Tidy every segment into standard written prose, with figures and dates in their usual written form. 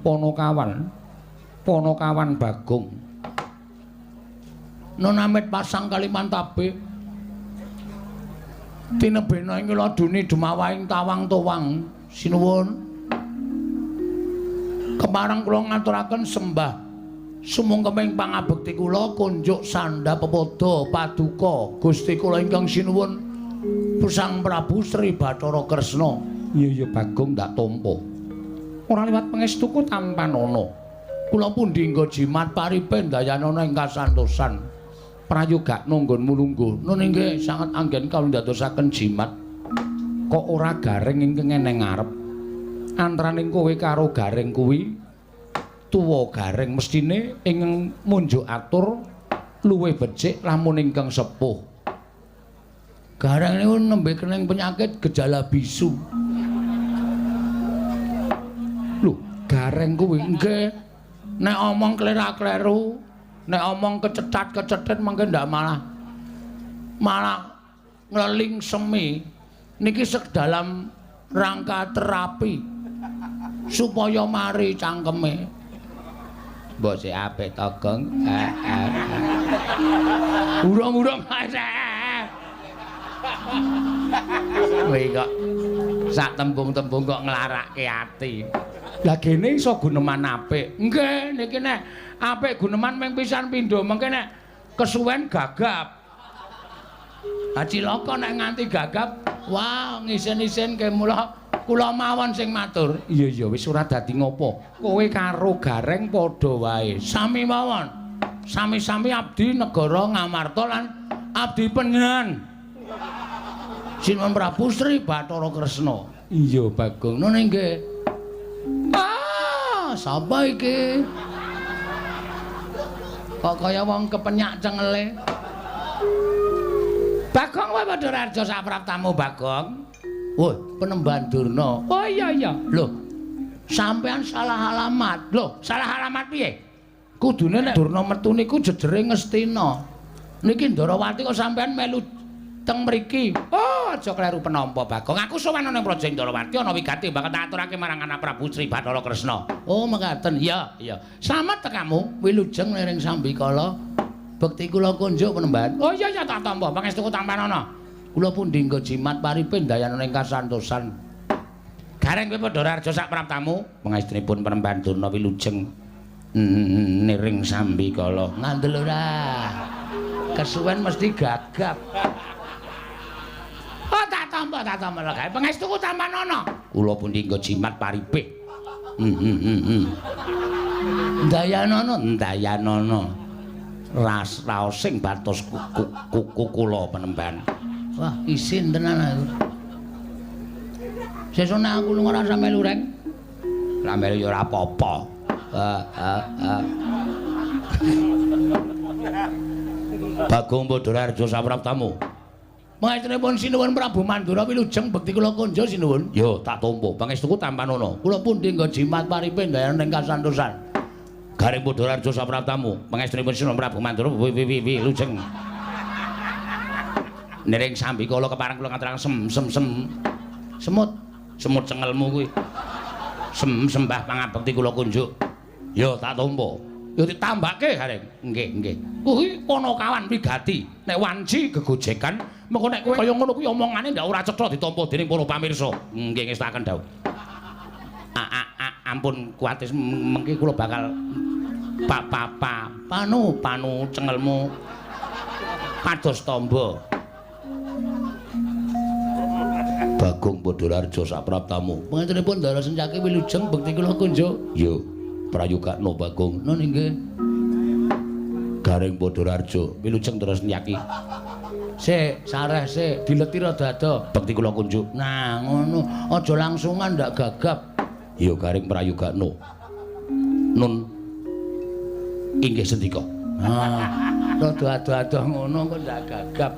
Ponokawan. Ponokawan Bagong. Nun amit pasang Kalimantabe. Tinebena ing laduni dumawahing tawang towang. Sinuwun. Kepareng kula ngaturaken sembah sumungkeming pangabekti kula kunjuk sandha pepada paduka Gusti kula ingkang sinuwun Sang Prabu Sri Bathara Kresna. Iya iya Bagong ndak tampa. Ora liwat pangestuku tampanana. Kula pundi nggo jimat paripe ndayanana ing kasantosan. Prayogakna nggonmu lungguh. Nun inggih sanget anggen kawula ndadosaken jimat. Kok ora gareng ingkang eneng ngarep. Antaraning kowe karo gareng kuwi tuwa gareng mestine ing munjuk atur luwih becik lamun ingkang sepuh. Gareng niku nembe kening penyakit gejala bisu. Lho, gareng kuwi nggih. Nek omong klera-kleru, nek omong kecetat-kecetit mangke ndak malah malah ngleling semi. Niki sek dalam rangka terapi supaya mari cangkeme. Mbok sik apik to, Gong. Urung-urung. Kowe kok sak tembung-tembung kok nglarake ati. Lah gene iso guneman apik. Nggih, niki nek apik guneman ming pisan pindho, mengke nek kesuwen gagap. Ha cilaka nek nganti gagap, wah ngisin-isin ke mula kula mawon sing matur. Iya iya wis ora dadi ngopo. Kowe karo Gareng padha wae. Sami mawon. Sami-sami abdi negara Ngamarta lan abdi panjenengan. Sinuwun Prabu Sri Bathara Kresna. Iya Bagong. Nun nggih. Ah, sapa iki? Kok kaya wong kepenyak cengele. Bagong wae padha raja sapraptamu Bagong. Woi, Penemban Durna. Oh iya iya. Lho, sampean salah alamat. Lho, salah alamat piye? Kudune nek Durna metu niku jejere Ngastina. Niki Ndarawati kok sampean melu teng mriki. Oh, aja kleru penampa Bagong. Aku sowan ana ing Praja Ndarawati ana wigati bakal tak aturake marang anak Prabu Sri Bathara Kresna. Oh, mekaten. Iya, iya. Slamet tekamu wilujeng niring sambikala. Bekti kula kunjuk Penemban. Oh iya iya tak tampa. Pangestuku tampanana. Kula pundi nggo jimat paripe ndayanana ing kasantosan. Gareng kowe padha raja sak praptamu. Pangestunipun Penemban Durna wilujeng niring sambikala. Ngandel ora. Kesuwen mesti gagap. Oh tak tampa lho gawe pangestuku tampanana. Kula pundi nggo jimat paripe. Ndayanana, ndayanana. Ras raosing batos kuku kula Penemban. Wah, isin tenan aku. Sesuk nek aku lunga ora melu reng. Ora melu ya ora apa-apa. Bagong Badararja sapraptamu. Pangestunipun sinuwun Prabu Mandura wilujeng bekti kula kunjuk sinuwun. Yo tak tampa. Pangestuku tampanana. Kula pundi nggo jimat paripe ndayana ing kasantosan. Garing Badararja sapraptamu. Pangestunipun sinuwun Prabu Mandura wilujeng. Niring sambikala kepareng kula ngaturaken sem sem sem. Semut, semut cengelmu kuwi. Sem sembah pangabekti kula kunjuk. Yo tak tampa. Yo ditambake Gareng. Nggih, nggih. Kuwi Ponokawan wigati. Nek wanci gegojekan, mengko nek kowe kaya ngono kuwi omongane ndak ora cetha ditampa dening para pamirsa. Nggih ngestaken dawuh. Ampun kuwatir mengki kula bakal pa pa pa panu panu cengelmu pados tamba. Bagong Badararja sapraptamu. Pangantenipun Ndara Sencaki wilujeng bekti kula kunjuk. Yo, prayogakna Bagong. Nun inggih. Gareng Badararja wilujeng Ndara Sencaki. Sik, sareh sik, dileti rada ado. Bekti kula kunjuk. Nah, ngono. Aja langsungan ndak gagap. Yo Gareng prayogakna. Nun inggih sendika. Ah, rada ado-ado ngono kok ndak gagap.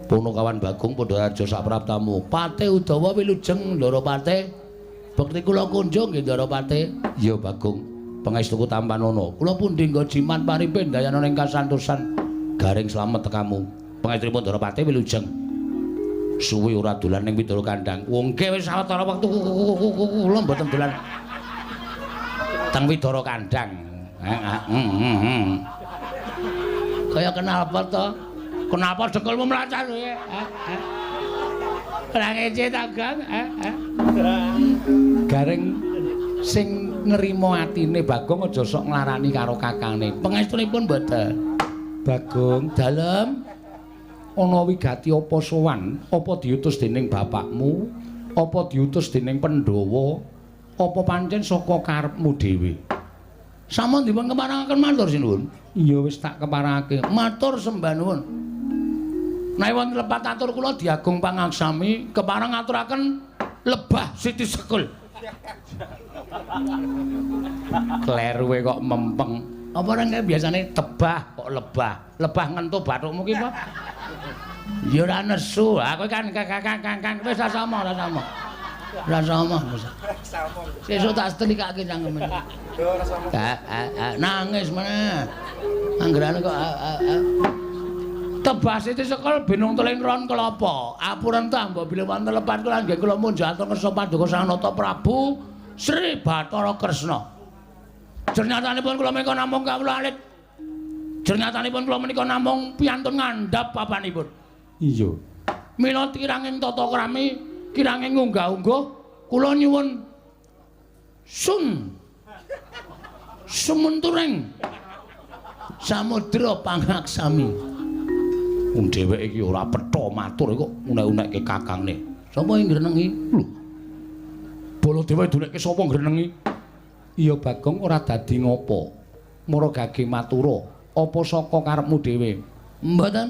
Ponokawan Bagong Badararja sapraptamu. Pate Udawa wilujeng Ndara Pate. Bekti kula kunjung nggih Ndara Pate. Iya Bagong. Pangestuku tampanana. Kula pundi nggo jimat paripe ndayana ing kasantosan. Gareng slamet tekamu. Pangestunipun Ndara Pate wilujeng. Suwi ora dolan ning Widara Kandang. Wong nggih wis sawetara wektu kula mboten dolan. Teng Widara Kandang. Kaya kenapa to? Kenapa dengkulmu mlacat kowe? Ora ngece ta, Gang? Gareng sing nrimo atine Bagong aja sok nglarani karo kakangne. Pangestunipun mboten. Bagong, dalem ana wigati apa sowan? Apa diutus dening bapakmu? Apa diutus dening Pandhawa? Apa pancen saka karepmu dhewe? Sampun dipun keparengaken matur sinuwun. Iya wis tak keparengake. Matur sembah nuwun. Nek wonten lepat atur kula diagung pangaksami kepareng ngaturaken lebah Siti Sekul. Kleruwe kok mempeng. Apa ora kae biasane tebah kok lebah. Lebah ngentu bathukmu ki apa? Ya ora nesu. Ha kowe kan kang wis ora sama, ora sama. Ora sama. Sesuk tak setelikake cangkeme. Ora sama. Nangis meneh. Anggerane kok tebah Siti Sekul binung teling ron kelapa. Apuren ta mbok bilih wonten lepat kula nggih kula munjuk atur kersa paduka Sang Nata Prabu Sri Bathara Kresna. Jernyatanipun kula menika namung kawula alit. Jernyatanipun kula menika namung piyantun ngandhap papanipun. Iya. Mila kiranging tata krami, kiranging unggah-ungguh kula nyuwun sun sumunturing samudra pangaksami. Wong dheweke iki ora petha matur kok unek-unekke kakangne. Sapa sing ngrenengi? Lho. Baladewa dunekke sapa ngrenengi? Iya Bagong ora dadi ngopo. Mara gage matura, apa saka karepmu dhewe? Mboten.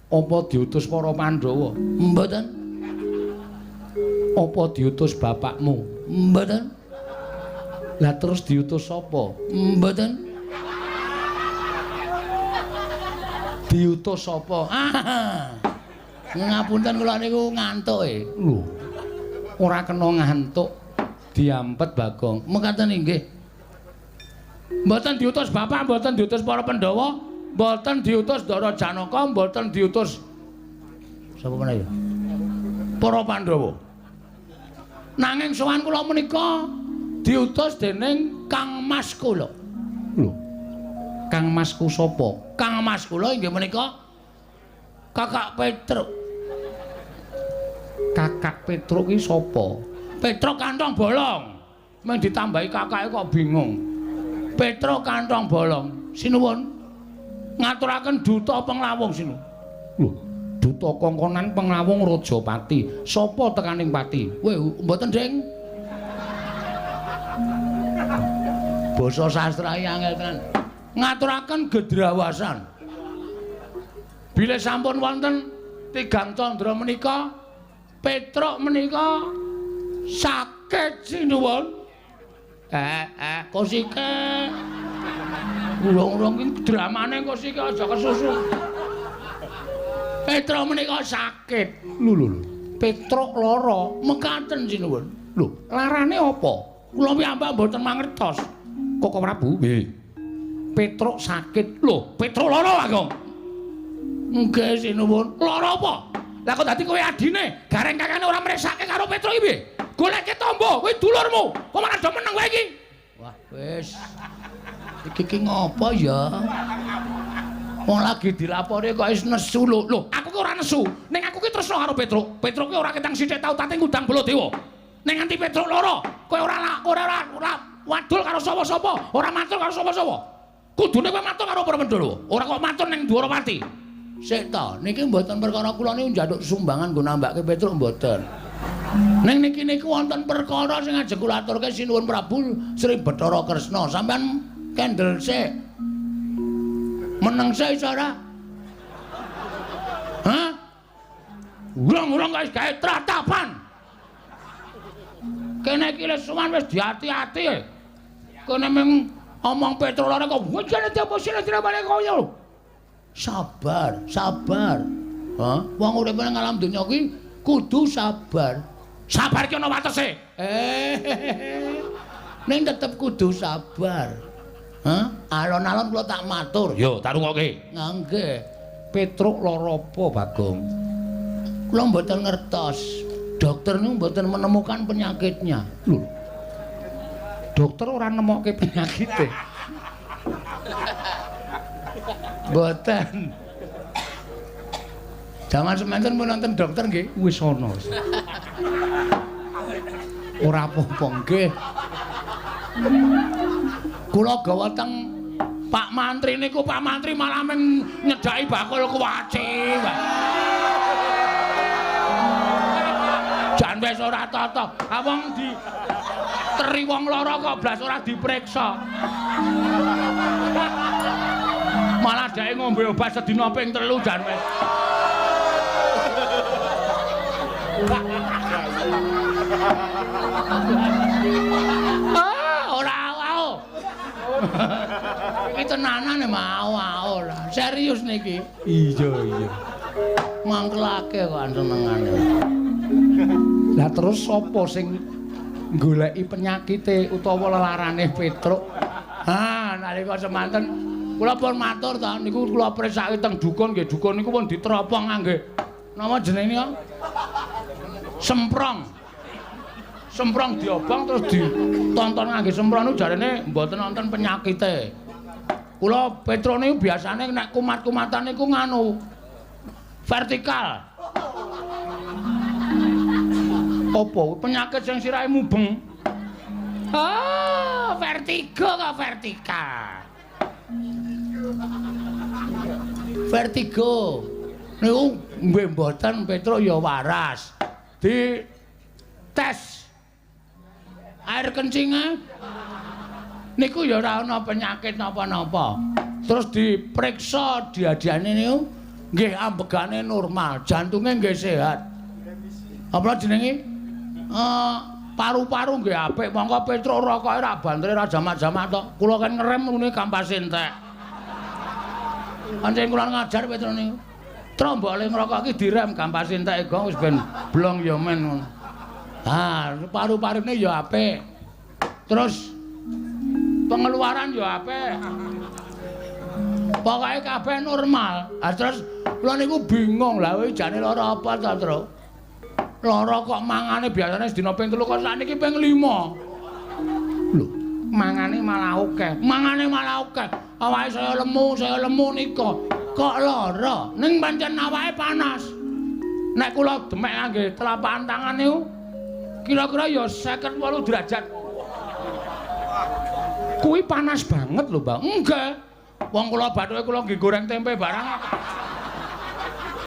Apa diutus para Pandhawa? Mboten. Apa diutus bapakmu? Mboten. Lah terus diutus sapa? Mboten. Diutus sapa? Ngapunten kula niku ngantuk e. Lho. Ora kena ngantuk. Diampet Bagong. Mekaten inggih. Mboten diutus bapak, mboten diutus para Pandhawa, mboten diutus Ndara Janaka, mboten diutus sapa meneh ya? Para Pandhawa. Nanging sowan kula menika diutus dening Kang Mas kula. Lho. Kang Masku sapa? Kang Mas kula inggih menika Kakak Petruk. Kakak Petruk ki sapa? Petruk kantong bolong. Meng ditambahi kakake kok bingung. Petruk kantong bolong. Sinuwun. Ngaturaken duta penglawung sinuwun. Lho, duta kongkonan penglawung Rajapati. Sapa tekaning pati? Weh, mboten, Ding. Basa sastra angel tenan. Ngaturaken gedrawasan. Bilih sampun wonten tigang candra menika, Petruk menika sakit sinuwun. Kosike. Urung-urung iki dramane kosike aja kesusu. Petruk menika sakit. Lho lho lho. Petruk lara, mekaten sinuwun. Lho, larane apa? Kula piyambak mboten mangertos. Koko Prabu? Nggih. Petruk sakit. Lho, Petruk lara, Bagong. Nggih sinuwun. Lara apa? Lah kok dadi kowe adine, gareng kakane ora mresake karo Petruk iki piye? Goleke tombo, kowe dulurmu. Kok malah do meneng kowe iki? Wah, wis. Iki ki ngopo ya? Wong lagi dilapori kok wis nesu lho. Lho, aku ki ora nesu. Ning aku ki tresno karo Petruk. Petruk ki ora ketang sithik tau tate ngundang Baladewa. Ning nganti Petruk lara, kowe ora ora wadul karo sapa-sapa, ora matur karo sapa-sapa. Kudune kowe matur karo para Pandhawa, ora kok matur ning Dwarawati. Sik ta, niki mboten perkara kula niku njaluk sumbangan nggo nambake Petruk mboten. Ning niki niku wonten perkara sing ajeng kula aturke sinuwun Prabu Sri Bathara Kresna. Sampeyan kendel sik. Meneng sik iso ora? Hah? Urung-urung kok wis gawe tratapan. Kene iki wis sowan wis diati-ati. Kene mung omong Petruk lara kok wujane apa sira balik kaya. Sabar, sabar. Hah? Wong urip nang alam donya kuwi kudu sabar. Sabar ki ana watese. Ning tetep kudu sabar. Hah? Alon-alon kula tak matur. Yo, tak rungokke. Nggih. Petruk lara apa, Bagong? Kula mboten ngertos. Dokter niku mboten menemukan penyakitnya. Lho. Dokter ora nemokke penyakite. Mboten. Jaman semanten pun nonton dokter nggih, wis ana. Ora apa-apa nggih. Kula gawa teng Pak Mantri niku, Pak Mantri malah men nyedhaki bakul kuwaci. Jan wis ora tata. Ha wong di teri wong lara kok blas ora diperiksa. Malah dheke ngombe obat sedina ping 3 jan wis. Ah, ora au. Iki tenanan mau au ora. Serius niki. Iya, iya. Mangkelake kok senengane. Lah terus sapa sing goleki penyakite utawa lelarane Petruk? Ah, nalika semanten kula pun matur ta niku kula presake teng dukun nggih, dukun niku pun diteropong ngangge napa jenenge niku? Semprong. Semprong diobong terus ditonton ngangge semprong niku jarene mboten wonten penyakite. Kula Petruk niku biasane nek kumat-kumatan niku nganu vertikal. Apa penyakit sing sirahe mubeng? Ah, vertigo kok vertikal. Vertigo. Niku nggih mboten Petruk ya waras. Di tes air kencingnya niku ya ora ana penyakit napa-napa. Terus diperiksa diadiane niku nggih ambegane normal, jantunge nggih sehat. Apa jenenge? Paru-paru nggih apik, mongko Petruk rokoke ra bantere ra jamak-jamak tok. Kula kan ngerem ngene kampase entek. Pancen kula ngajar Petruk niku. Tro mbok le ngrokok iki direm kampase entek kok wis ben blong ya men ngono. Ah, paru-parune ya apik. Terus pengeluaran ya apik. Pokoke kabeh normal. Ah terus kula niku bingung lah kuwi jane lara apa ta, Truk? Lara kok mangane biasane sedina ping 3 kok sakniki ping 5. Lho, mangane malah akeh. Mangane malah akeh. Awake saya lemu nika. Kok lara? Ning pancen awake panas. Nek kula demek ngangge telapak tangan niku kira-kira ya 58 derajat. Kuwi panas banget lho, Mbak. Enggak. Wong kula bathuke kula nggih goreng tempe barang.